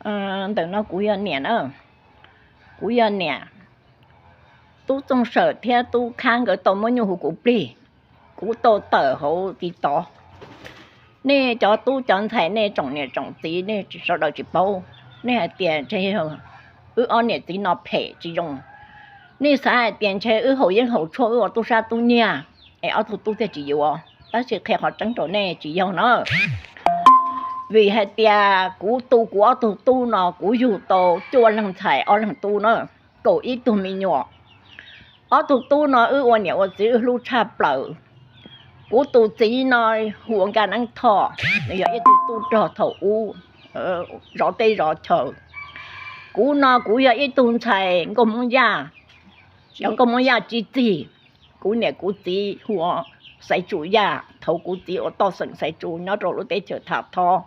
Ntawm no kuv yog niam na, kuv yog niam. Tub Txooj Sawm thiab Tub Khab nkawd tau muab nyuj hu kuv plig, kuv tau tawm hauv TikTok. Nej cov tub cov ntxhais, nej tsoom niam tsoom txiv, nej sawv daws tsis paub. Nej hais tias ntshe wb ob niam txiv no phem tsis zoo. Nej xav hais tias ntshe wb haus yeeb haus tshuaj, wb ua tub sab tub nyiag es ob tug tub thiaj tsis yuav. Tab sis qhia qhov tseeb rau nej, tsis yog na. Vim hais tias kuv tu kuv ob tug tub no kuv yug tau cuaj leeg ntxhais ob leeg tub na, kaum ib tug me nyuam. Ob tug tub no wb ua niam ua txiv wb hlub tshaj plaws. Kuv tus txiv no hu ua Nkaj Neeb Thoj, nws yog ib tug tub rog thaum ub zov teb zov chaw. Kuv no kuv yog ib tug ntxhais nkauj Hmoob Yaj, cov nkauj Hmoob Yaj tsib txig. Kuv niam kuv txiv hu ua Xaiv Tsu Yaj, thaum kuv txiv ua toj xeem Xaiv Tsu nyob rau lub teb chaws Thav Thob.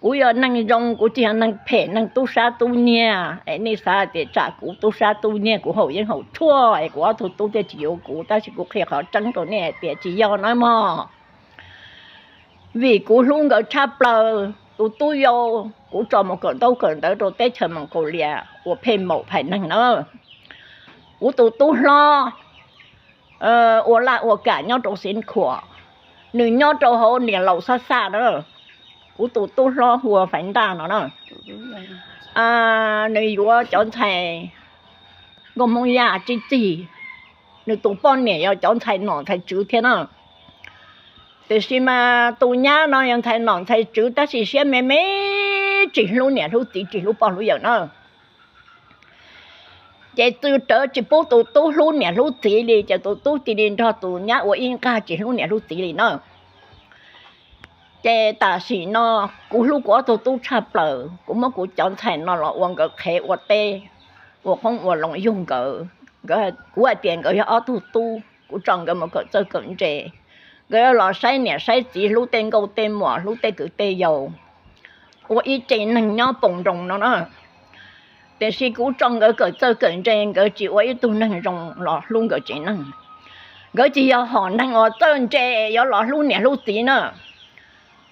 Kuv yog neeg zoo, kuv tsis yog neeg phem neeg tub sab tub nyiag es nej xav tias tsam kuv tub sab tub nyiag kuv haus yeeb haus tshuaj es kuv ob tug tub thiaj tsis yuav kuv, tab sis kuv qhia qhov tseeb rau nej hais tias tsis yog na mog. Vim kuv hlub nkawd tshaj plaws, tus tub yau kuv tso mus kawm ntaub kawm ntawv rau teb chaws Moos Kaus Lias ua phej maum phais neeg na. Kuv tus tub hlob ua laj ua kam nyob rau Xeev Khuam, nws nyob rau hauv Niam Laus Xab Xaj na. Kuv tus tub hlob hu ua Faiv Ntaj no na. Nws yuav cov ntxhais nkauj Hmoob Yaj tsib txig, nws tus poj niam yog cov ntxhais nom ntxhais tswv thiab na. Tiam sis mas tus nyab no yog ntxhais nom ntxhais tswv tab sis siab me me, tsis hlub niam hlub txiv tsis hlub poj hlub yawm na. Ces txwv rawv tsis pub tus tub hlub niam hlub txiv li, ces tus tub cia li nrog tus nyab ua ib nqag tsis hlub niam hlub txiv li na. Ces tam sim no kuv hlub kuv ob tug tub tshaj plaws, kuv muab kuv cov ntxhais no los ua nkawd qhev ua teb, ua qoob ua loo yug nkawd. Kuv hais tias nkawd yog ob tug tub, kuv tso nkawd mus kawm txawj kawm ntse, nkawd yuav los saib niam saib txiv, hlub tej nkauj tej muam, hlub tej kwv tej yau, ua ib tse neeg nyob poom nroos no na. Tiam sis kuv tso nkawd kawm txawj kawm ntse, nkawd tsis ua ib tug neeg zoo los hlub nkawd tsev neeg. Nkawd tsis yog hom neeg uas txawj ntse yuav los hlub niam hlub txiv na.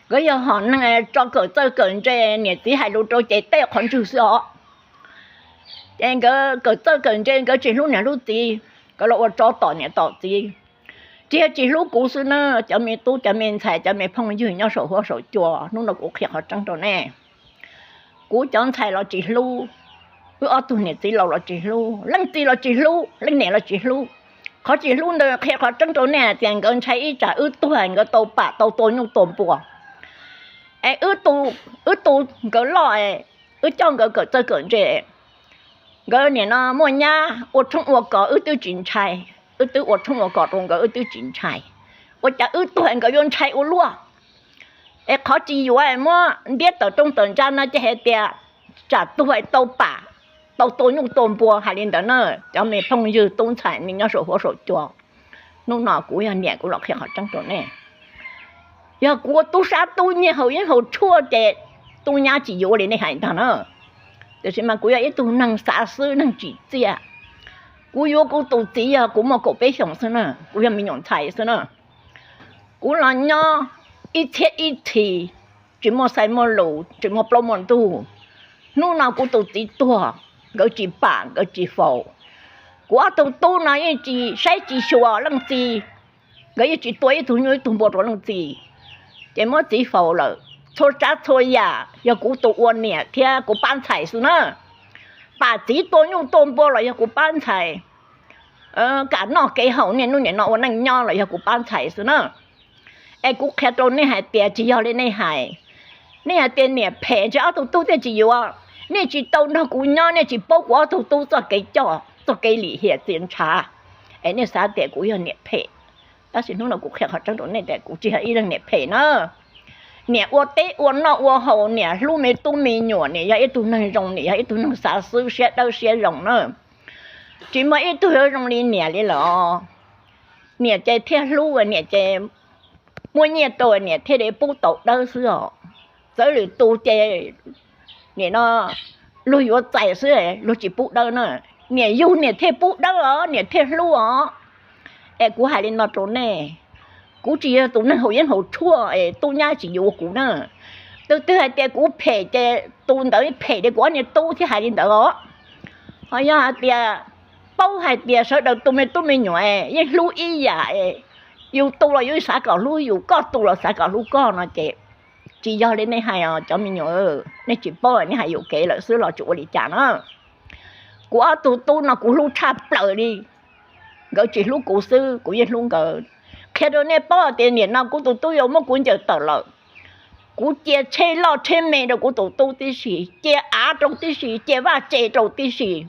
Nkawd yog hom neeg tso kawm txawj kawm ntse, niam txiv hais lus rau ces tej qhov ntswg xwb os. Ces nkawd kawm txawj kawm ntse, nkawd tsis hlub niam hlub txiv, nkawd los ua tsov tom niam tom txiv. Tsis yog tsis hlub kuv xwb na, cov me tub cov me ntxhais cov me phooj ywg nyob saum huab saum cua, hnub no kuv qhia qhov tseeb rau nej. Kuv cov ntxhais los tsis hlub, wb ob tug niam txiv laus los tsis hlub, leej txiv los tsis hlub, leej niam los tsis hlub. Qhov tsis hlub ntawd qhia qhov tseeb rau nej hais tias nkawd ntshai ib tsam wb tuag nkawd tau pam tau tua nyuj tua npua. Es wb tu nkawd loj, wb coj nkawd kawm txawj kawm ntse. Nkawd nim no muaj nyab ua tshoob ua kos wb twb tsis ntshai, wb twb ua tshoob ua kos rau nkawd wb twb tsis ntshai. Ua cas wb tuag nkawd yuav ntshai ua luaj? Es qhov tsis yuav muab ntiab tawm rooj tawm ntsa no ces hais tias tsam tuag tau pam, tau tua nyuj tua npua hais li ntawd na. Cov me phooj ywg tub ntxhais me nyob saum huab saum cua, hnub no kuv yog niam kuv los qhia qhov tseeb rau nej. Yog kuv ua tub sab tub nyiag haus yeeb haus tshuaj ces tub nyab tsis yuav li nej hais ntag na. Tiam sis mas kuv yog ib tug neeg xav xwb neeg tsim txiaj. Kuv yuav kuv tus txiv yog kuv muaj kaum peb xyoos xwb na, kuv yog me nyuam ntxhais xwb na. Kuv los nyob ib txhiab ib txhis, tsis muaj xaiv muaj lus, tsis muaj plaub muaj ntug. Hnub no kuv tus txiv tuag, nkawd tsis pam nkawd tsis faus. Kuv ob tug tub no yeej tsis saib tsis xyuas leej txiv, nkawd yeej tsis tua ib tug nyuj ib tug npua rau leej txiv, ces muab txiv faus lawm. Txhua tsav txhua yam yog kuv tus ua niam thiab kuv pab ntxhais xwb na. Pam txiv tua nyuj tua npua los yog kuv pab ntxhais, kam noj kev haus niaj hnub nim no ua neej nyob los yog kuv pab ntxhais xwb na. Es kuv qhia rau nej hais tias tsis yog li nej hais. Nej hais tias niam phem ntshe ob tug tub thiaj tsis yuav. Nej tsis tau nrog kuv nyob, nej tsis paub kuv ob tug tub txoj kev coj, txoj kev lim hiam txias ntshav. Es nej xav tias kuv yog niam phem, tab sis hnub no kuv qhia qhov tseeb rau nej tias kuv tsis yog ib leeg niam phem na. Niam ua teb ua noj ua haus, niam hlub me tub me nyuam, niam yog ib tug neeg zoo, niam yog ib tug neeg xav xwb siab dawb siab zoo na. Tsis muaj ib tug yuav zoo li niam li lawm. Niam ces thiaj hlub, niam ces muaj nyiaj rau niam thiaj li pub tau dawb xwb os. Txawv lwm tus ces nim no luag yuav txais xwb luag tsis pub dawb na. Niam yug niam thiaj pub dawb os, niam thiaj hlub os. Es kuv hais li no rau nej, kuv tsis yog tus neeg haus yeeb haus tshuaj es tub nyab tsis yuav kuv na. Tus twg hais tias kuv phem ces tus ntawd phem li kuv ob niag tub thiab hais li ntawd os. Ho yog hais tias paub hais tias sawv daws tus me tub me nyuam yeej hlub ib yam, yus tu los yus xav kom hlub yus, koj tu los xav kom hlub koj no ces tsis yog li nej hais os cov me nyuam. Nej tsis paub, nej hais yuam kev lawm xwb los tsis ua li cas na. Kuv ob tug tub no kuv hlub tshaj plaws li. Nkawd tsis hlub kuv xwb kuv yeej hlub nkawd. Qhia rau nej paub tias nim no kuv tus tub yau muab kuv ncaws tawm lawm. Kuv cia tsheb loj tsheb me rau kuv tus tub tib si, cia av rau tib si, cia vaj tse rau tib si.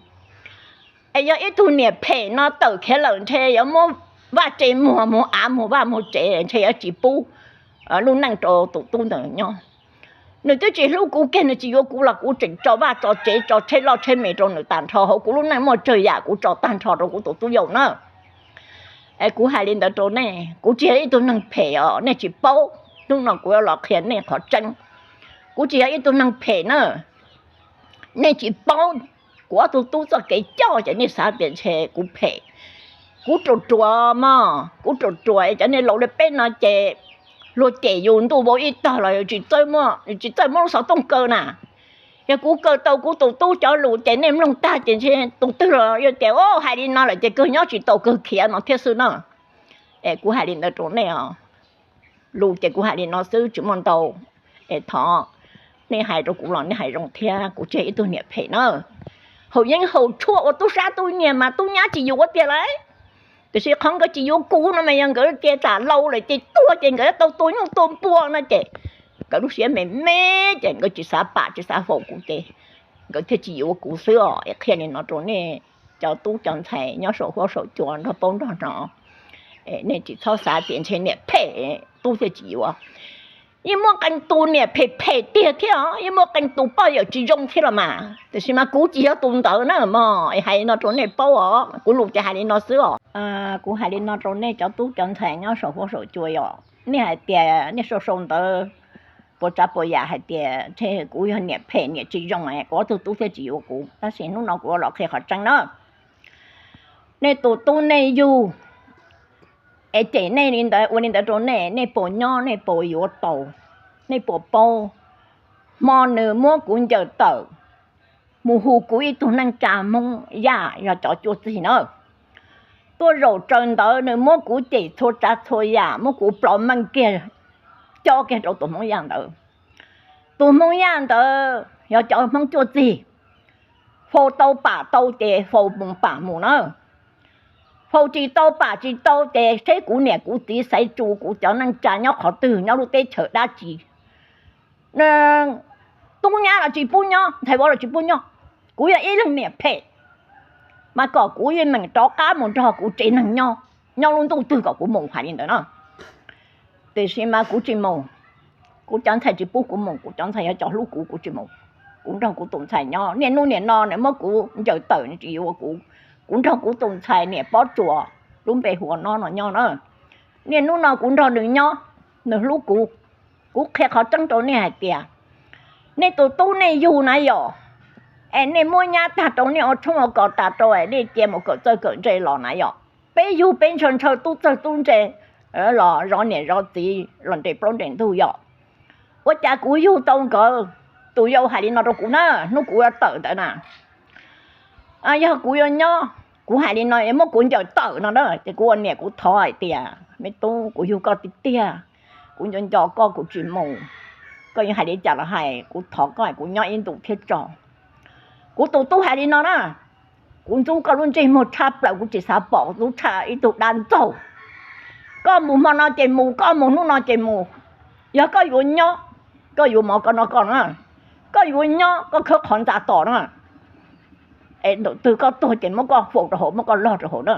Es yog ib tug niam phem no tawm khiav lawm ntshe yuav muab vaj tse muag, muag av muag vaj muag tsev, ntshe yuav tsis pub lub neej rau tus tub ntawd nyob. Nws twb tsis hlub kuv kiag, nws tsis yuav kuv los kuv tseem tso vaj tso tsev tso tsheb loj tsheb me rau nws tag nrho, hauv kuv lub neej muaj tsawg yam kuv tso tag nrho rau kuv tus tub yau na. Es kuv hais li ntawd rau nej, kuv tsis yog ib tug neeg phem os, nej tsis paub. Hnub no kuv yuav los qhia nej qhov tseeb. Kuv tsis yog ib tug neeg phem na. Nej tsis paub kuv ob tug tub txoj kev coj ces nej xav tias ntshe kuv phem. Kuv ruam ruam mog, kuv ruam ruam, cov niag laus li peb no ces luag cem yus ntuj vau ib tog los yus tsis txawj muab lub xov tooj kaw na. Yog kuv kaw tau kuv tus tub cov lus ces nej mloog tag ces ntshe tus twg los yuav tias o hais li no lawm ces kawg nyob tsis tau kawg khiav no thiab xwb na. Es kuv hais li ntawd rau nej os. Lus ces kuv hais li no xwb tsis muaj ntau. Es thov nej hais rau kuv los nej hais zoo thiab, kuv tsis yog ib tug niam phem na. Haus yeeb haus tshuaj ua tub sab tub nyiag mas tub nyab tsis yuav tiag lauj. Tiam sis qhov nkawd tsis yuav kuv no mas yog nkawd tias tam laus lawm ces tuag ces nkawd yuav tau tua nyuj tua npua no ces nkawd lub siab me me ces nkawd tsis xav pam tsis xav faus kuv ces nkawd thiaj tsis yuav kuv xwb os. Es qhia li no rau nej cov tub cov ntxhais nyob saum huab saum cua nrog paub nrog hnov, nej tsis txhob xav tias ntshe niam phem tub thiaj tsis yuav. Yeej muaj qee tus niam phem phem tiag thiab os, yeej muaj qee tus poj yawm tsis zoo thiab los mas, tiam sis mas kuv tsis yog tus ntawd na mog. Es hais li no rau nej paub os, kuv lus ces hais li no xwb os. Kuv hais li no rau nej cov tub cov ntxhais nyob saum huab saum cua, yog nej hais tias nej sau sau ntawv puas tsav puas yam hais tias ntshe kuv yog niam phem niam tsis zoo, kuv ob tug tub thiaj tsis yuav kuv, tab sis hnub no kuv yuav los qhia qhov tseeb na. Nej tus tub nej yug es cem nej li ntawd ua li ntawd rau nej, nej puas nyob, nej puas yuav tau, nej puas paub? Hmo nws muab kuv ncaws tawm mus hu kuv ib tug neej tsa Hmoob Yaj yog cov cuaj txig na, tuaj zaum tsaws ntawv, nws muab kuv cem txhua tsav txhua yam, muab kuv plov meej kiag, cob kiag rau tus Hmoob Yaj ntawd. Tus Hmoob Yaj ntawd yog cov Hmoob cuaj txig, faus tau pam tau ces faus mus pam mus na, faus tsis tau pam tsis tau ces seb kuv niam kuv txiv xaiv tsu kuv cov neej tsa nyob qhov twg, nyob lub teb chaws dab tsi. Tub nyab los tsis pub nyob, ntxhais vauv los tsis pub nyob. Kuv yog ib leeg niam phem, mas kom kuv yeej meem rov qab mus nrog kuv tsev neeg nyob, nyob lub ntuj twg kom kuv mus, hais li ntawd na. Tiam sis mas kuv tsis mus, kuv cov ntxhais tsis pub kuv mus, kuv cov ntxhais yog cov hlub kuv, kuv tsis mus. Kuv nrog kuv tus ntxhais nyob, niaj hnub niaj no nws muab kuv ncaws tawm, nws tsis yuav kuv, kuv nrog kuv tus ntxhais niam Pob Tsuas lub npe hu ua Nob no nyob na. Niaj hnub no kuv nrog nws nyob, nws hlub kuv. Kuv qhia qhov tseeb rau nej hais tias, nej tus tub nej yug na yom, es nej muab nyab tag rau, nej ua tshoob ua kos tas rau, nej cia mus kawm txawj kawm ntse los na yom. Peb yug peb ntshaw ntshaw tub txawj tub ntse los zov niam zov txiv los nres plaub nres ntug yom. Ua cas kuv yug tau nkawd, tus yau hais li no rau kuv na, hnub kuv yuav tawm ntawd na, yog kuv yuav nyob, kuv hais li no es muab kuv ncaws tawm no na, ces kuv ua niam kuv thov hais tias, me tub, kuv yug koj tiag tiag, kuv nco nco koj kuv tsis mus. Koj yuav hais li cas los hais, kuv thov koj kuv nyob ib ntus thiab tso. Kuv tus tub hais li no na, kuv ntxub koj lub ntsej muag tshaj plaws, kuv tsis xav pom kuv tub tshaj ib tug dab ntxaug. Koj mus hmo no ces mus, koj mus hnub no ces mus. Yog koj yuav nyob, koj yuav mov koj noj koj na, koj yuav nyob koj khawb qhov ntxa tos na, es ntawm twg koj tuag ces muab koj faus rau hauv, muab koj log rau hauv na.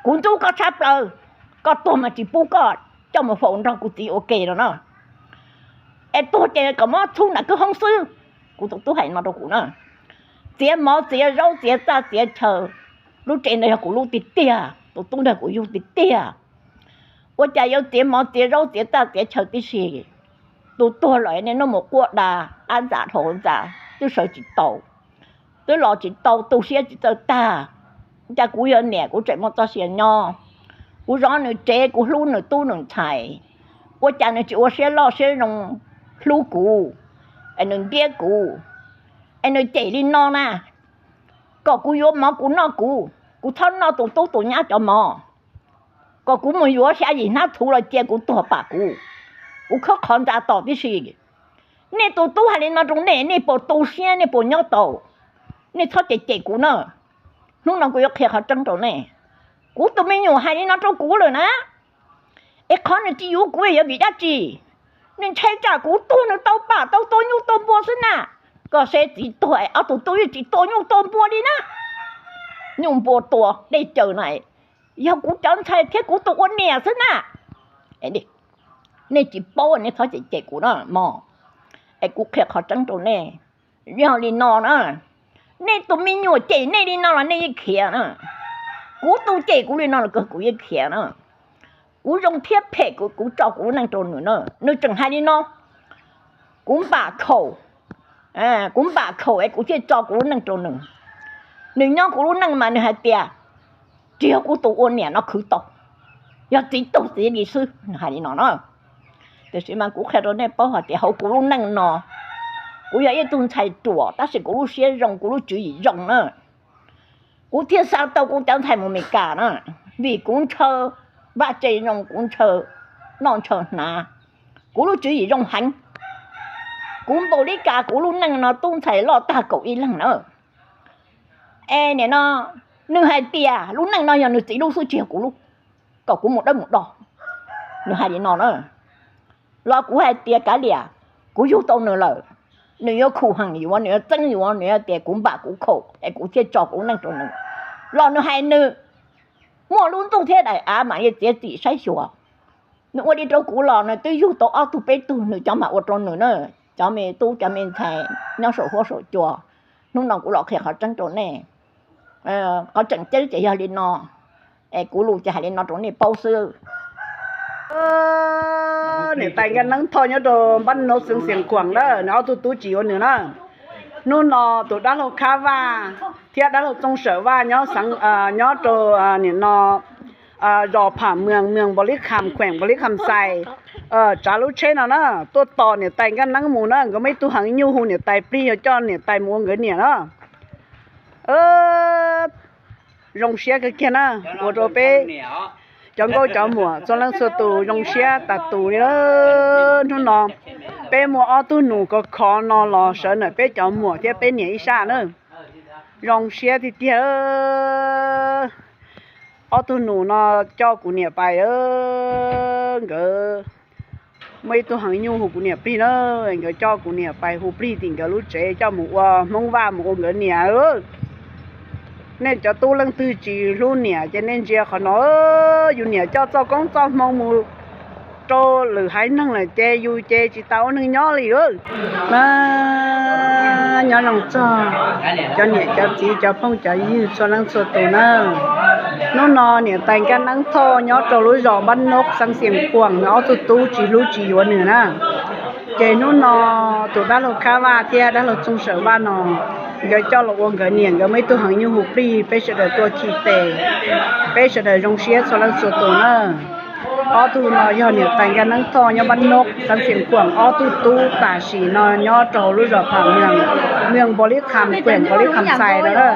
Kuv ntxub koj tshaj plaws, koj tuag mas tsis pub koj coj mus faus nrog kuv txiv ua ke no na. Es tuag ces kom muab txhub nram kwj hoob xwb. Kuv tus tub hais no rau kuv na. Txiav mov txiav zaub txiav txaj txiav chaw, lub tsev ntawd yog kuv lub tiag tiag, tus tub ntawd kuv yug tiag tiag. Ua cas yuav txiav mov txiav zaub txiav txaj txiav chaw tib si? Tus tuag lawm nej hnub mus quaj da ab ntxa dhau ntxa twb sawv tsis tau, twb los tsis tau, tu siab tsis txawj tag. Cas kuv yog niam kuv tseem muaj txoj sia nyob, kuv zov nws tsev, kuv hlub nws tub nws ntxhais, ua cas nws tsis ua siab loj siab zoo hlub kuv, es nws ntiab kuv, es nws cem li no na, kom kuv yuav mov kuv noj kuv, kuv txhob noj tus tub tus nyab cov mov, kom kuv mus yuav xya yim hnab txhuv los cia kuv tuag pam kuv, kuv khawb qhov ntxa tom tib si. Nej tus tub hais li no rau nej, nej puas tu siab, nej puas nyob tau? Nej txhob cem cem kuv na. Hnub no kuv yuav qhia qhov tseeb rau nej. Kuv tus me nyuam hais li no rau kuv lawm na, es qhov nws tsis yuav kuv yuav vim dab tsi? Nws ntshai tsam kuv tuag nws tau pam tau tua nyuj tua npua xwb na. Koj saib txiv tuag es ob tug tub yeej tsis tua nyuj tua npua li na. Nyuj npua tua dej cawv na, yog kuv cov ntxhais thiab kuv tus ua niam xwb na. Nej tsis paub nej txhob cem cem kuv na mog. Es kuv qhia qhov tseeb rau nej. Yog li no na, nej tus me nyuam cem nej li no los nej yeej khiav na. Kuv tus cem kuv li no los kuv yeej khiav na. Kuv zoo thiab phem kuv tso kuv lub neej rau nws na. Nws tseem hais li no, kuv npam khaum, kuv npam khaum es kuv thiaj tso kuv lub neej rau nws. Nws nyob kuv lub neej mas nws hais tias tsis yog kuv tus ua niam no khwv tau, yog txiv tug txiv li xwb, nws hais li no na. Tiam sis mas kuv qhia rau nej paub hais tias hauv kuv lub neej no, kuv yog ib tug ntxhais ruam tab sis kuv lub siab zoo, kuv lub tswv yim zoo na. Kuv thiaj xa tau kuv cov ntxhais mus Meskas na, vim kuv ntshaw vaj tse zoo, kuv ntshaw noj ntshaw hnav, kuv lub tswv yim zoo heev. Kuv npaum li cas kuv lub neej no tub ntxhais loj tag kaum ib leeg na. Es nim no nws hais tias lub neej no yog nws txiv lub xwb tsis yog kuv lub, kom kuv mus dawb mus do. Nws hais li no na, los kuv hais tias kav liam, kuv yug tau nws lawm, nws yuav khuv heem yuav, nws yuav txeeb yuav, nws yuav tias kuv npam kuv khaum es kuv thiaj tso kuv lub neej rau nws, los nws hais nws muaj lub ntuj thiab daim av mam li txiav txim saib xyuas. Nws ua li rau kuv los nws twb yug tau ob tug peb tug, nws cov mam ua rau nws na. Cov me tub cov me ntxhais nyob saum huab saum cua, hnub no kuv los qhia qhov tseeb rau nej. Qhov tseem ceeb ces yog li no, es kuv lus ces hais li no rau nej paub xwb. Niam tais Nkaj Neeb Thoj nyob rau npab no xeev Xiav Khuam na, nws ob tug tub tsis yuav nws na. Hnub no tus dab laug Khab Vaj thiab dab laug Txooj Sawm Vaj nyob rau nim no zos Pham Mws, mws Npaus Lib Kham, khueem Npaus Lib Kham Xais, tsav lub tsheb no na, tuaj tos niam tais Nkaj Neeb mus na, nkawd muaj ib tug heev nyuj hu niam tais plig yog coj niam tais mus ua nkawd niam na. Zoo siab kawg kiag na, ua rau peb cov nkauj cov muam txhua leej txhua tus zoo siab tas tus li lawm. Hnub no peb muaj ob tug nus khov khov no los sawv ntawm peb cov muam thiab peb niam ib sab na. Zoo siab tiag tiag. Ob tug nus no coj kuv niam pais, nkawd muaj ib tug heev nyuj hu kuv niam plig na, nkawd coj kuv niam pais hu plig tim nkawd lub tsev coj mus ua Hmoob Vaj mus ua nkawd niam. Nej cov tub leej twg tsis hlub niam ces nej ntsia qhov no, yus niam coj txoj koob txoj hmoo mus rau lwm haiv neeg lawm ces yus ces tsis tas ua neeg nyob li lawm. Nyob zoo txog cov niam cov txiv cov phooj cov ywg txhua leej txhua tus na. Hnub no niam tais Nkaj Neeb Thoj nyob rau lub zos Npab Nub xeev Xiav Khuam nws ob tug tub tsis hlub tsis yuav nws na. Ces hnub no tus dab laug Khab Vaj thiab dab laug Txooj Sawm Vaj no nkawd coj los ua nkawd niam, nkawd muaj ib tug heev nyuj hu plig, peb sawv daws tuaj chim tes, peb sawv daws zoo siab txhua leej txhua tus na. Ob tug no yog niam tais Nkaj Neeb Thoj nyob Npab Nub xeev Xiav Khuam ob tug tub tam sim no nyob rau lub zos Pham Mws, mws Npaus Lib Kham, khueem Npaus Lib Kham Xais no na.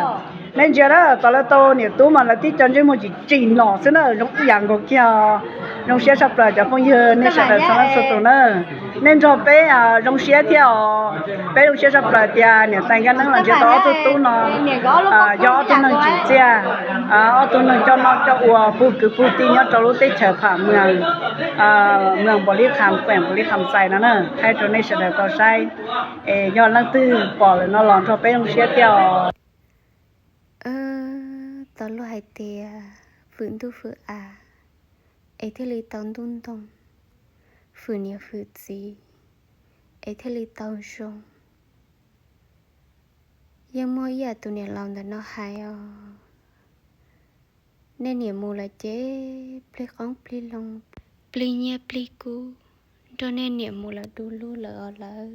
Nej ntsia na, tos lawv tau niam tub mas lawv tib co ntsej muag tsim tsim los xwb na, zoo ib yam nkaus kiag. Zoo siab tshaj plaws cov phooj ywg nej sawv daws txhua leej txhua tus na. Nej nrog peb zoo siab thiab os. Peb zoo siab tshaj plaws tias niam tais Nkaj Neeb los nrhiav tau ob tug tub no, yog ob tug neeg tsim txiaj, ob tug neeg coj noj coj ua pug kwv pug tij nyob rau lub teb chaws Pham Mws, mws Npaus Lib Kham, khueem Npaus Lib Kham Xais no na, thaij rau nej sawv daws tau saib. Es yog leej twg pom lawm no los nrog peb zoo siab thiab os. Tau luag hais tias fwm ntuj fwm av es thiaj li tau ntuj ntoo, fwm niam fwm txiv es thiaj li tau zoo. Yeej muaj ib yam tus niam laus ntawm no hais os, nej niam mus lawm ces plig qoob plig loo, plig nyiaj plig kub nrog nej niam mus lawm du lug lawm os lawv.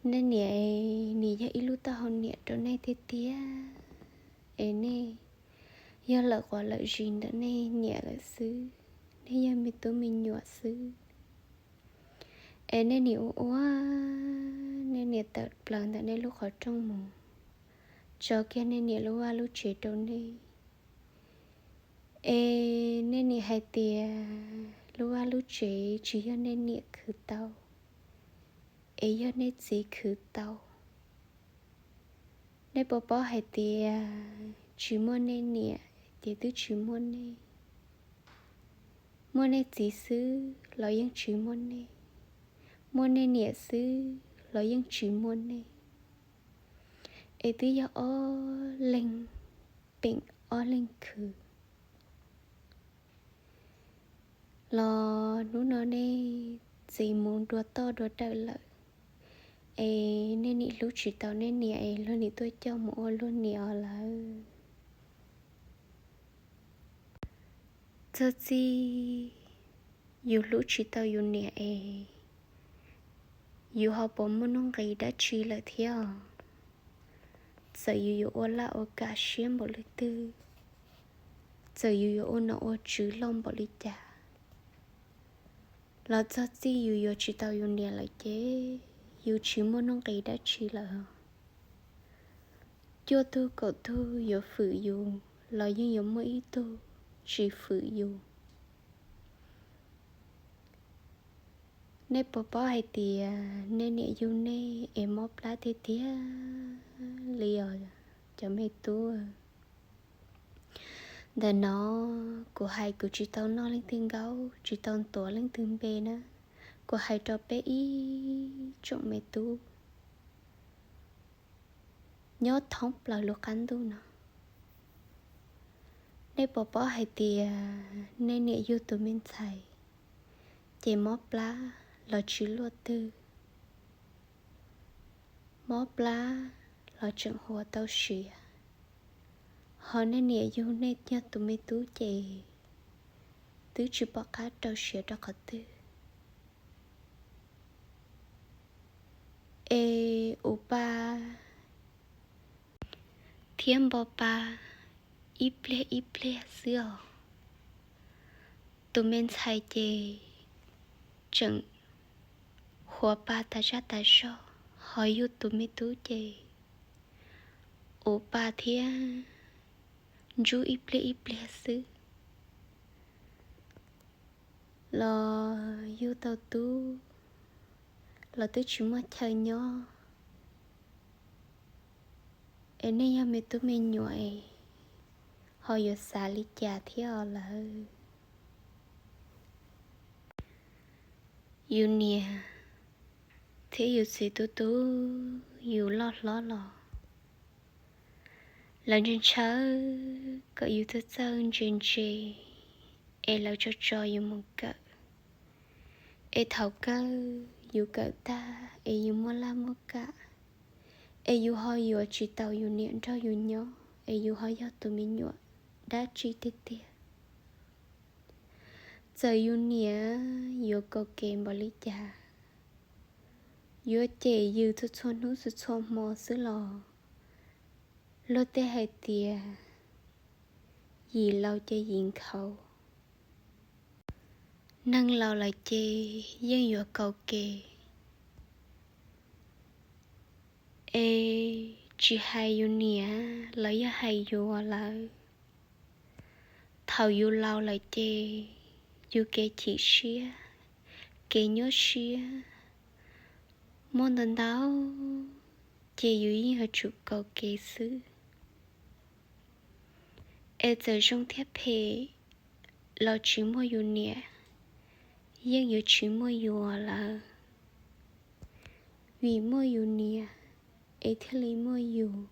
Nej niam, nws yog ib lub taub hau niam rau nej tiag tiag, es nej yog lawm quav lawm zis ntawm nej niam lawm xwb, nej yog me tub me nyuam xwb. Es nej niam ua ua, nej niam tawm plaws ntawm nej lub qhov rooj mus, tso kiag nej niam lub vaj lub tsev rau nej. Es nej niam hais tias lub vaj lub tsev tsis yog nej niam khwv tau, es yog nej txiv khwv tau. Nej puas paub hais tias tsis muaj nej niam ces twb tsis muaj nej. Muaj nej txiv xwb los yeej tsis muaj nej. Muaj nej niam xwb los yeej tsis muaj nej. Es twb yog ob leeg peem ob leeg khwv. Los hnub no nej txiv mus dua toj dua dawm lawm, es nej niam hlub tsis tau nej niam es luag nim tuaj coj mus ua luag niam os lawm. Txog txij yus hlub tsis tau yus niam es yus ho puas muaj nuj nqis dab tsi lawm thiab? Txawm yus yuav ua laj ua kam siab npaum li twg, txawm yus yuav ua nom ua tswv loj npaum li cas, los txog txij yus yuav tsis tau yus niam lawm ces yus tsis muaj nuj nqis dab tsi lawm. Cuaj tug kaum tug yuav fwm yus los yeej yuav muaj ib tug tsis fwm yus. Nej puas paub hais tias nej niam yug nej es mob plab tiag tiag li os cov me tub? Ntawm no kuv hais kuv tsis tau noj leej twg nkaub, tsis tau ntuas leej twg npe na. Kuv hais rau peb ib tsoom me tub nyob thoob plaws lub qab ntuj no. Nej puas paub hais tias nej niam yug tus me ntxhais ces mob plab los tsis luaj twg, mob plab los tseem huas tau siav, ho nej niam yug nej yog tus me tub ces twb tsis pom qab rau siav rau qhov twg. Es ua pa thiab npo pa ib pliag ib pliag xwb os. Tus me ntxhais ces tseem huas pa tas zaj tas zog, ho yug tus me tub ces ua pa thiab ntsub ib pliag ib pliag xwb. Los yug tau tub los twb tsis muaj chaw nyob. Es nej yog me tub me nyuam es ho yuav xav li cas thiab os lawm? Yus niam thiab yus txiv tub tub yus loj hlob los lawv ntshaw ntshaw kom yus txawj txawj ntse ntse, es lawv tso tso yus mus kawm. Es thaum kawg yus kawm tag es yus muaj laj muaj kam, es yus ho yuav tsis tau yus niam nrog yus nyob, es yus ho yog tus me nyuam dab tsi tiag tiag. Txawm yus niam yuav kaus kev npaum li cas, yuav cem yus txhua txhua hnub txhua txhua hmo xwb los luag tej hais tias yim laus ces yim nkhaus, neeg laus lawm ces yeej yuav kaus kev. Es tsis hais yus niam los yog hais yus lawm, thaum yus laus lawm ces yus kev chim siab, kev nyuaj siab muaj ntau ntau, ces yus yeej yuav tsum kaus kev xwb. Es txawm zoo thiab phem los tsis muaj yus niam, yeej yuav tsis muaj yus lawm. Vim muaj yus niam es thiaj li muaj yus.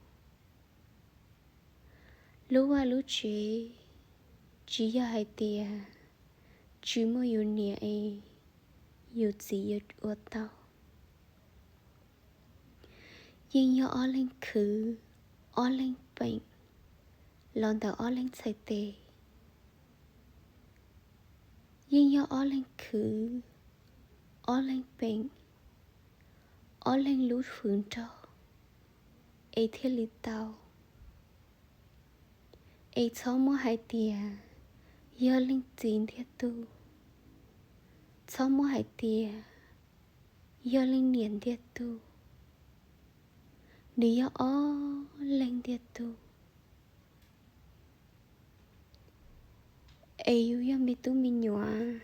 Lub vaj lub tsev tsis yog hais tias tsis muaj yus niam es yus txiv yuav ua tau. Yeej yog ob leeg khwv, ob leeg peem los ntawm ob leeg txhais tes. Yeej yog ob leeg khwv, ob leeg peem, ob leeg lub hws nrog es thiaj li tau. Es txhob muab hais tias yog leej txiv ntiag tug, txhob muab hais tias yog leej niam ntiag tug, nws yog ob leeg ntiag tug. Es yus yog me tub me nyuam,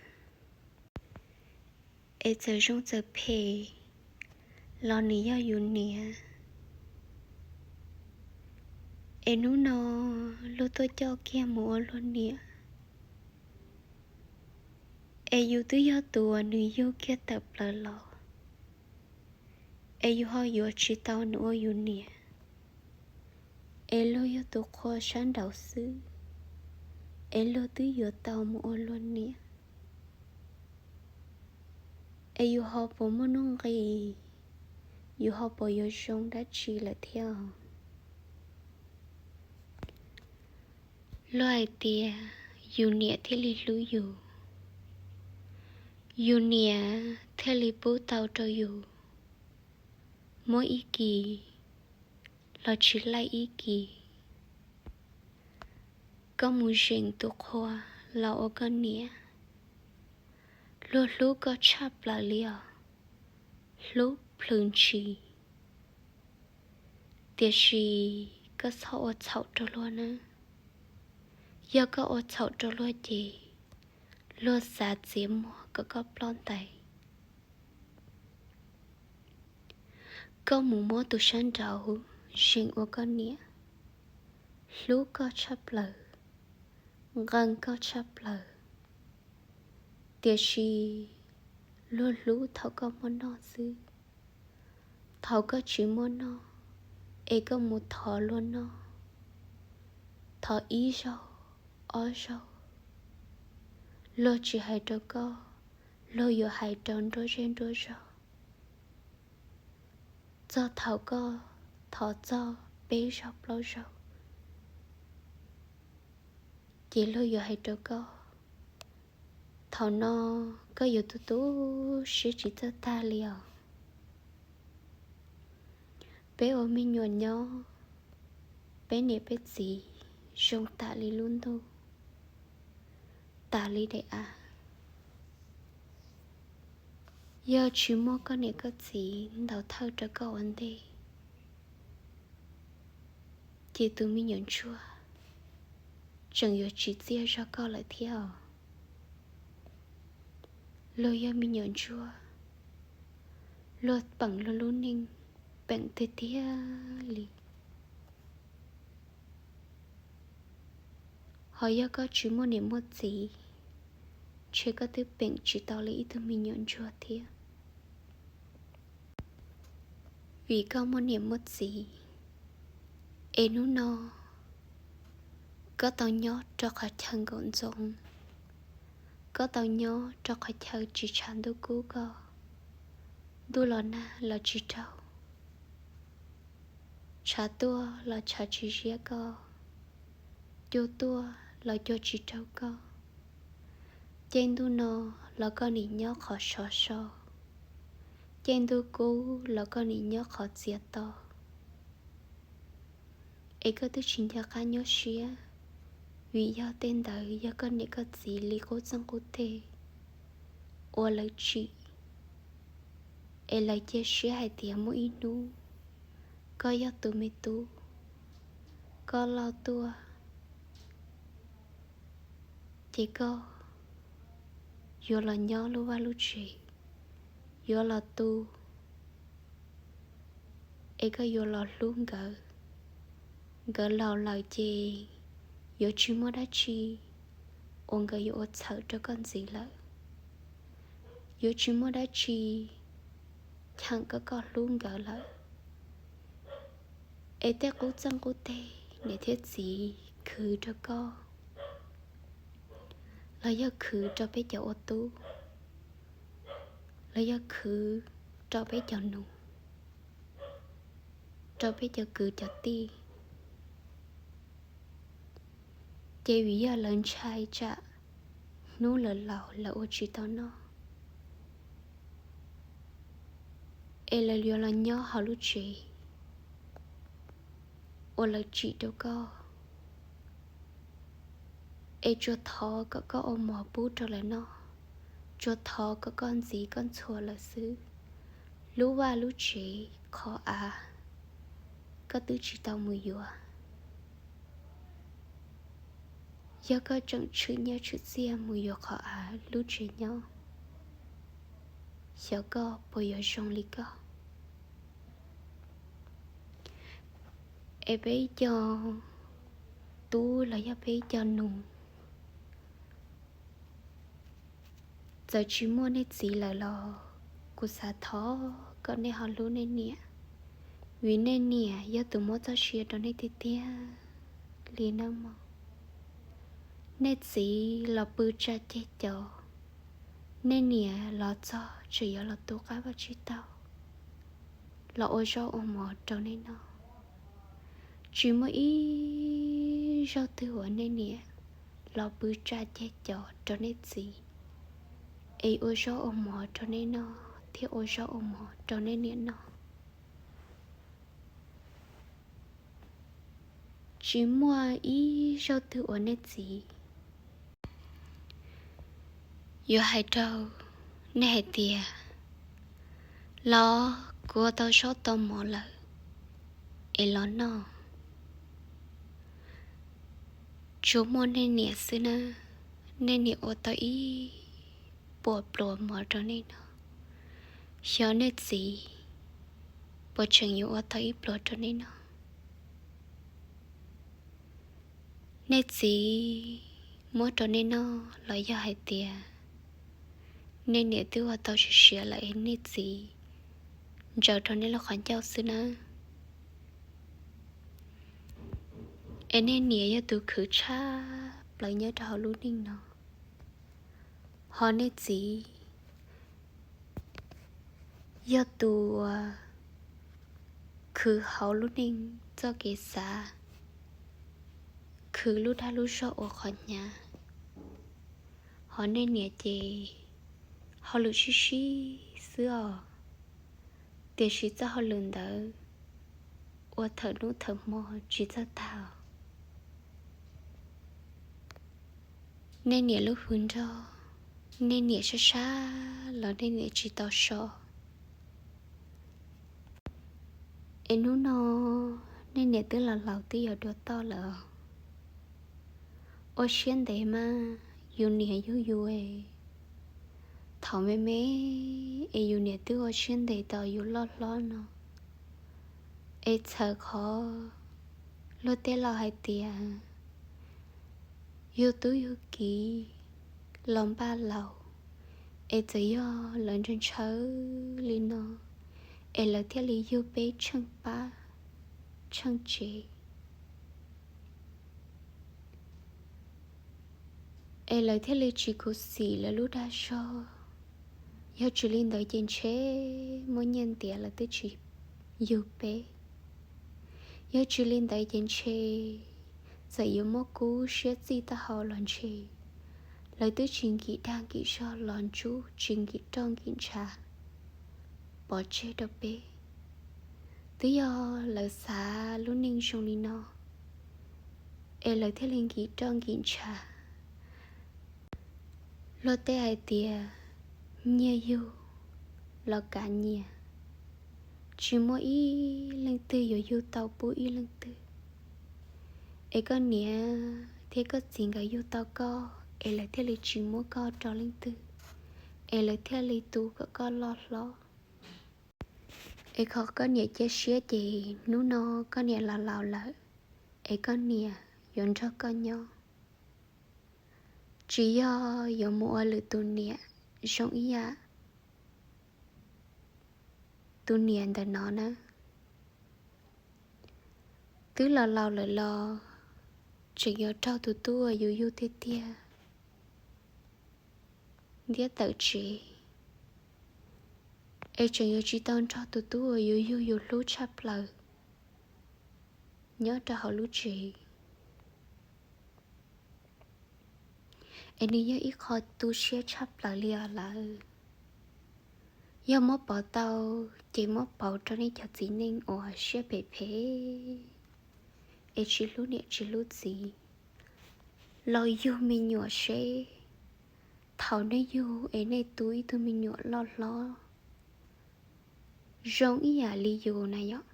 es txawm zoo txawm phem los nws yog yus niam. Es hnub no luag tuaj coj kiag mus ua luag niam, es yus twb yog tus uas nws yug kiag tawm plaws los, es yus ho yuav tsis tau nws ua yus niam, es luag yog tus qhua sab nraud xwb, es luag twb yuav tau mus ua luag niam, es yus ho puas muaj nuj nqis, yus ho puas yuav zoo dab tsi lawm thiab? Luag hais tias yus niam thiaj li hlub yus, yus niam thiaj li pub tau rau yus muab ib kis los tsis laij ib kis. Koj mus zeem tus qhua los ua koj niam, luag hlub koj tshaj plaws li os, hlub plhws ntshis. Tiam sis koj txhob ua txhaum rau luag nawb. Yog koj ua txhaum rau luag ces luag xav txiav muag kom koj ploj ntais. Koj mus muab tus sab nraud zeem ua koj niam, hlub koj tshaj plaws, nqee koj tshaj plaws, tiam sis luag hlub thaum koj muaj noj xwb. Thaum koj tsis muaj noj, es koj mus thov luag noj, thov ib zaug, ob zaug, luag tsis hais rau koj, luag yuav hais rau nruab zej nruab zog. Txog thaum koj thov txog peb zaug plaub zaug, ces luag yuav hais rau koj, thaum no koj yuav tu tu siab tsis txawj tag li os. Peb ua me nyuam nyob, peb niam peb txiv zoo tam li lub ntuj, tas li daim av. Yog tsis muaj koj niam koj txiv ntaus thawj rau koj ua ntej, ces tus me nyuam ntsuag tseem yuav tsis txiaj zog koj lawm thiab os. Luag yog me nyuam ntsuag, luag peem luag lub neej peem tiag tiag li. Ho yog koj tsis muaj niam muaj txiv, ntshe koj twb peem tsis tau li ib tug me nyuam ntsuag thiab. Vim koj muaj niam muaj txiv, es hnub no koj tau nyob rau qhov chaw nkaum ntxoov, koj tau nyob rau qhov chaw tsis tshav ntuj kub koj, ntuj los nag los tsis raug, tshav tuaj los tshav tsis ziab koj, cua tuaj los cua tsis raug koj. Caij ntuj no los koj nim nyob qhov sov so, caij ntuj kub los koj nim nyob qhov txias to. Es koj twb tsis nco qab nyuaj siab, vim yog tej ntawd yog koj niam koj txiv li qub txeej qub teg ua lawv tsim, es lawv cia siab hais tias muaj ib hnub koj yog tus me tub, koj loj tuaj, ces koj yuav los nyob lub vaj lub tsev, yuav los tu, es koj yuav los hlub nkawd. Nkawd laus lawm ces yuav tsis muaj dab tsi uas nkawd yuav ua txhawm rau koj ntxiv lawm. Yuav tsis muaj dab tsi cheem kom koj hlub nkawd lawm. Es tej qub txeej qub teg niam thiab txiv khwv rau koj, los yog khwv rau peb cov ua tub, los yog khwv rau peb cov nus, rau peb cov kwv cov tij, ces vim yog lawv ntshai tsam hnub lawv laus lawv ua tsis tau noj, es lawv yuav los nyob hauv lub tsev uas lawv tsim rau koj, es tsuas thov kom koj ua mov pub rau lawv noj, tsuas thov kom koj ntxiv koj ntxhua lawv xwb, Lub vaj lub tsev qhov av koj twb tsis tau mus yuav. Yog koj tseem tshwm nyiaj tshwm txiaj mus yuav qhov av lub tsev nyob, xyov koj puas yuav zoo li koj. Es peb cov tub los yog peb cov nus, txawm tsis muaj nej txiv lawm los kuv xav thov kom nej ho hlub nej niam, vim nej niam yog tus muab txoj sia rau nej tiag tiag li nawb mog. Nej txiv los pw tsa ceg cov, nej niam los txog tseem yuav los tu qab vaj tsib taug los ua zaub ua mov rau nej noj. Tsis muaj ib zaug twg uas nej niam los pw tsa ceg cov rau nej txiv es ua zaub ua mov rau nej noj thiab ua zaub ua mov rau nej niam noj. Tsis muaj ib zaug twg uas nej txiv yuav hais rau nej hais tias, los kuv ua tau zaub tau mov lawm es los noj. Tsuas muaj nej niam xwb na, nej niam ua tau ib puas pluas mov rau nej noj, xyov nej txiv puas tseem yuav ua tau ib pluas rau nej noj. Nej txiv muab rau nej noj los yog hais tias nej niam twb ua tau siav siav lawm es nej txiv ntsaws rau nej lub qhov ncauj xwb nawb. Es nej niam yog tus khwv tshaj plaws nyob rau hauv lub neej no, ho nej txiv yog tus khwv hauv lub neej txoj kev xav, khwv lub dag lub zog ua qhov hnyav. Ho nej niam ces hauj lwm sib sib xwb os, tiam sis txoj hauj lwm ntawd ua thawm hnub thawm hmo tsis txawj tag. Nej niam lub hws nrog, nej niam sab sab los nej niam tsis tau so. Es hnub no nej niam twb los laus twb yuav dua toj lawm. Ua siab ntev mas yus niam yug yus es, thaum me me es yus niam twb ua siab ntev tau yus loj hlob no. Es txhawm qhov luag tej laus hais tias yug tub yug kiv los npaj laus, es txawm yog lawv ntshaw ntshaw li no, es lawv thiaj li yug peb tsheej pab tsheej tsev, es lawv thiaj li tsis khuv xim lawv lub dag zog. Yog tsis li ntawd ces ntshe muaj nyiaj ntiav lawv twb tsis yug peb. Yog tsis li ntawd ces ntshe txawm yuav muab kub siab txij taub hau los ntshe lawv twb tsis nkim dag nkim zog los ntsub, tsis nkim roj nkim ntshav pov tseg rau peb. Twb yog lawv xav lub neej zoo li no, es lawv thiaj li nkim roj nkim ntshav. Luag tej hais tias nyiaj yug los kav nyias, tsis muaj ib leej twg yuav yug tau pub ib leej twg. Es koj niam thiab koj txiv nkawd yug tau koj, es lawv thiaj li tsis muab koj rau leej twg, es lawv thiaj li tu kom koj loj hlob. Es qhov koj niam cia siab ces hnub no koj niam los laus lawm, es koj niam yuav nrog koj nyob. Tsis yog yuav mus ua lwm tus niam zoo ib yam tus niam ntawm no na. Twb los laus lawm los tseem yuav raug tus tub uas yus yug tiag tiag ntiab tawm tsev, es tseem yuav tsis tau nrog tus tub uas yus yug yus hlub tshaj plaws nyob rau hauv lub tsev. Es nws yog ib qho tu siab tshaj plaws li os lawm. Yog muab pauv tau, ces muab pauv rau nej cov txiv neej uas siab phem phem, es tsis hlub niam tsis hlub txiv, los yug me nyuam seb thaum nej yug es nej tu ib tug me nyuam loj hlob, zoo ib yam li yus na yom.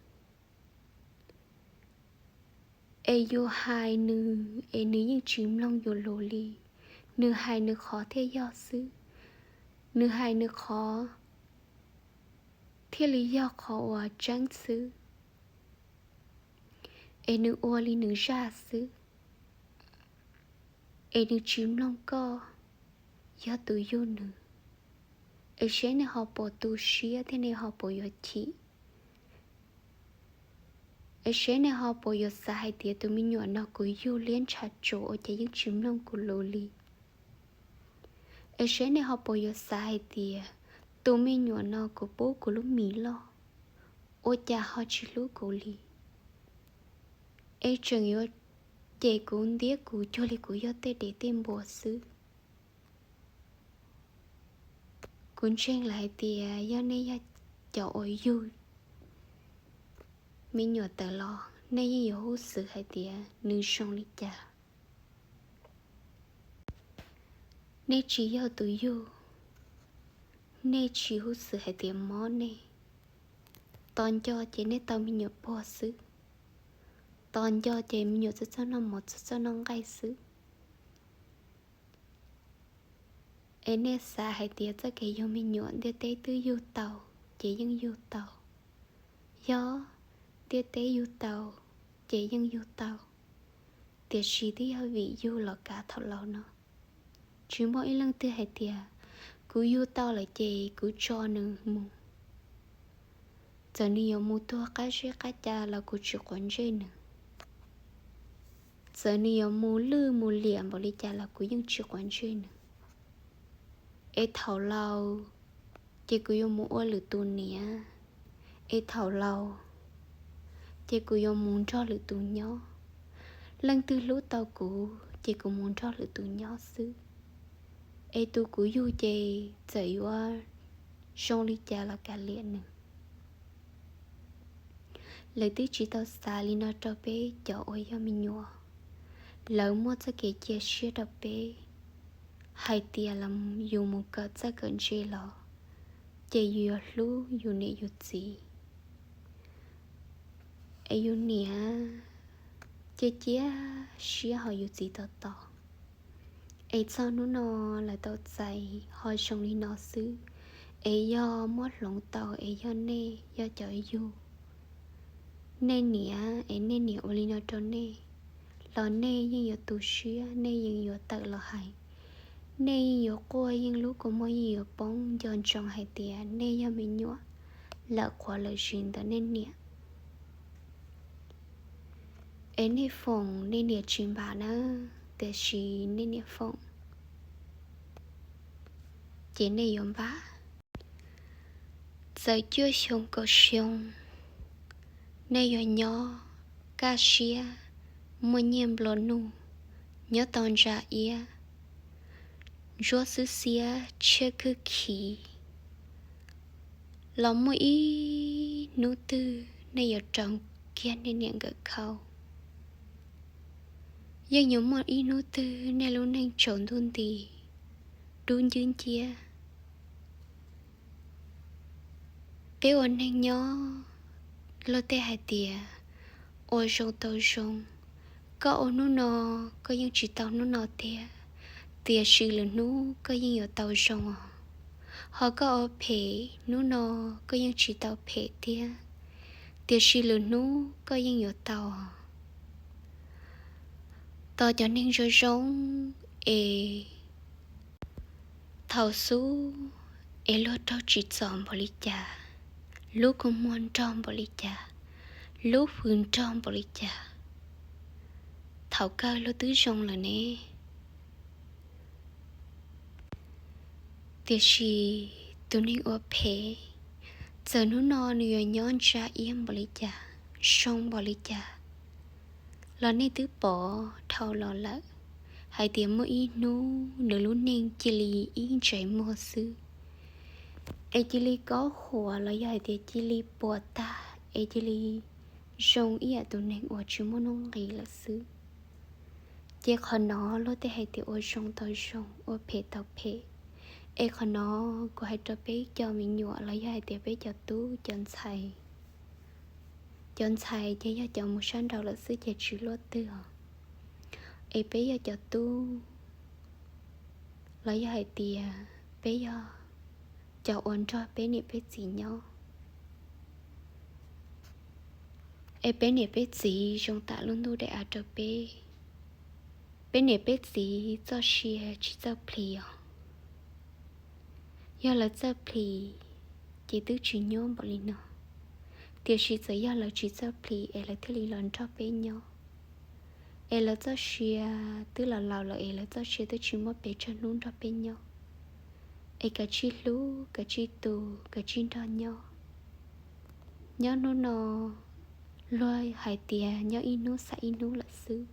Es yus hais nws es nws yeej tsis mloog yus lus li. Nws hais nws qhov thiaj yog xwb, nws hais nws qhov thiaj li yog qhov uas tseeb xwb. Es nws ua li nws zaj xwb, es nws tsis mloog koj, yog tus yug nws. Es seb nej ho puas tu siab thiab nej ho puas yuav chim? Es seb nej ho puas yuav xav hais tias tus me nyuam no kuv yug liab ntshav tsuas ua cas yeej tsis mloog kuv lus li? Es seb nej ho puas yuav xav hais tias tus me nyuam no kuv pub kuv lub mis loj ua cas ho tsis hlub kuv li? Es tseem yuav cem kuv ntiab kuv cuag li kuv yog tej dev tej npua xwb. Kuv ntseeg lawm hais tias yog nej yog cov uas yug me nyuam tawm los nej yeej yuav huj xwm hais tias nws zoo li cas. Nej tsis yog tus yug, nej tsis huj xwm hais tias mob nej. Tos nco ces nej tau me nyuam puag xwb. Tos nco ces me nyuam txawj txawj noj mov txawj txawj noj nqaij xwb. Es nej xav hais tias txoj kev yug me nyuam ntiaj teb twb yug tau ces yeej yug tau. Yog, ntiaj teb yug tau ces yeej yug tau, tiam sis twb yog vim yug los kav thaum laus no. Tsis muaj ib leej twg hais tias kuv yug tau lawm ces kuv tso nws mus, txawm nws yuav mus tuag qab zeb qab ca los kuv tsis quav ntsej nws. Txawm nws yuav mus lwj mus liam npaum li cas los kuv yeej tsis quav ntsej nws. Es thaum laus ces kuv yuav mus ua lwm tus niam, es thaum laus ces kuv yuav mus nrog lwm tus nyob. Leej twg hlub tau kuv ces kuv mus nrog lwm tus nyob xwb. Es tus kuv yug ces txawm yuav zoo li cas los kav liam nws. Lawv twb tsis tau xav li no rau peb cov uas yog me nyuam. Lawv muaj txoj kev cia siab rau peb hais tias yus mus kawm txawj kawm ntse los ces yus yuav hlub yus niam yus txiv. Es yus niam cia cia siab hos yus txiv tos tos. Es txog hnub no lawv tau txais ho zoo li no xwb. Es yog muab hloov tau es yog nej yog cov yug, nej niam es nej niam ua li no rau nej los nej yeej yuav tu siab, nej yeej yuav tawm los hais, nej yeej yuav quaj, yeej lub kua muag yeej yuav poob nco ntsoov hais tias nej yog me nyuam lawm qhuav lawm zis ntawm nej niam. Es nej foom nej niam tsis npam na, tiam sis nej niam foom ces nej yuav npam. Txawm cuaj xyoo kaum xyoo, nej yuav nyob kaj siab, muaj nyiaj nplua nuj, nyob tau ntsa iab, ntsuab xwb xiab tshiab khwj khiv, los muaj ib hnub twg nej yuav raug kiag nej niam nkawm khau. Yeej yuav muaj ib hnub twg nej lub neej tsaus ntuj nti, dub ncwb nciab. Peb ua neeg nyob, luag tej hais tias ua zoo tau zoo, koj ua hnub no koj yeej tsis tau hnub no tiag, tiam sis lwm hnub koj yeej yuav tau zoo os. Ho koj ua phem hnub no koj yeej tsis tau phem tiag, tiam sis lwm hnub koj yeej yuav tau os. Tos cov neeg zoo zoo es thaum xub es luag raug tsim txom npaum li cas, lub kua muag nrog npaum li cas, lub hws nrog npaum li cas, thaum kawg luag twb zoo lawm ne. Tiam sis tus neeg ua phem, txawm hnub no nws yuav nyob ntsa iab npaum li cas, zoo npaum li cas, los nej twb pom dhau los lawm hais tias muaj ib hnub nws lub neej cia li ib ntsais muag xwb, es cia li kob huam los yog hais tias cia li puas tag, es cia li zoo ib yam tus neeg uas tsis muaj nuj nqis lawm xwb. Ces qhov no luag tej hais tias ua zoo tau zoo, ua phem tau phem, Es qhov no kuv hais rau peb cov me nyuam los yog hais tias peb cov tub cov ntxhais. Cov ntxhais ces yog cov mus sab nraud lawm xwb ces tsis luaj twg os. Es peb yog cov tub los yog hais tias peb yog cov uas nrog peb niam peb txiv nyob, es peb niam peb txiv zoo tam lub ntuj daim av rau peb. Peb niam peb txiv txoj sia tsis txawj plhis os. Yog lawv txawj plhis ces twb tsis nyuaj npaum li no, tiam sis txawm yog lawv tsis txawj plhis es lawv thiaj li los nrog peb nyob. Es lawv txoj sia twb los laus lawm es lawv txoj sia twb tsis muaj pes tsawg hnub nrog peb nyob. Es kav tsij hlub, kav tsij tu, kav tsij nrog nyob. Nyob hnub no luag hais tias nyob ib hnub xam ib hnub lawm xwb.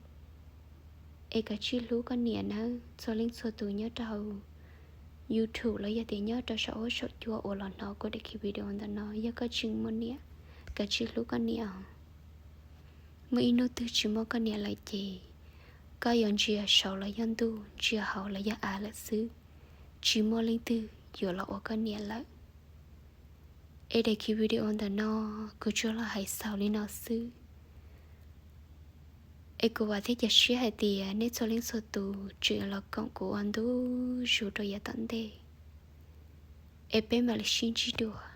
Es kav tsij hlub koj niam nawb. Txhua leej txhua tus nyob rau hauv YouTube los yog tias nyob rau saum huab saum cua uas los hnov kuv daim video ntawm no, yog koj tseem muaj niam, kav tsij hlub koj niam os. Muaj ib hnub twg tsis muaj koj niam lawm ces koj yuav ntsia saud los yog ntuj, ntsia hauv los yog av lawm xwb, tsis muaj leej twg yuav los ua koj niam lawm. Es daim video ntawm no kuv tsuas los hais xaus li no xwb. Es kuv vam thiab cia siab hais tias nej txhua leej txhua tus tseem los koom kuv ua ntu zus rau yav tom ntej. Es peb mam li sib ntsib dua.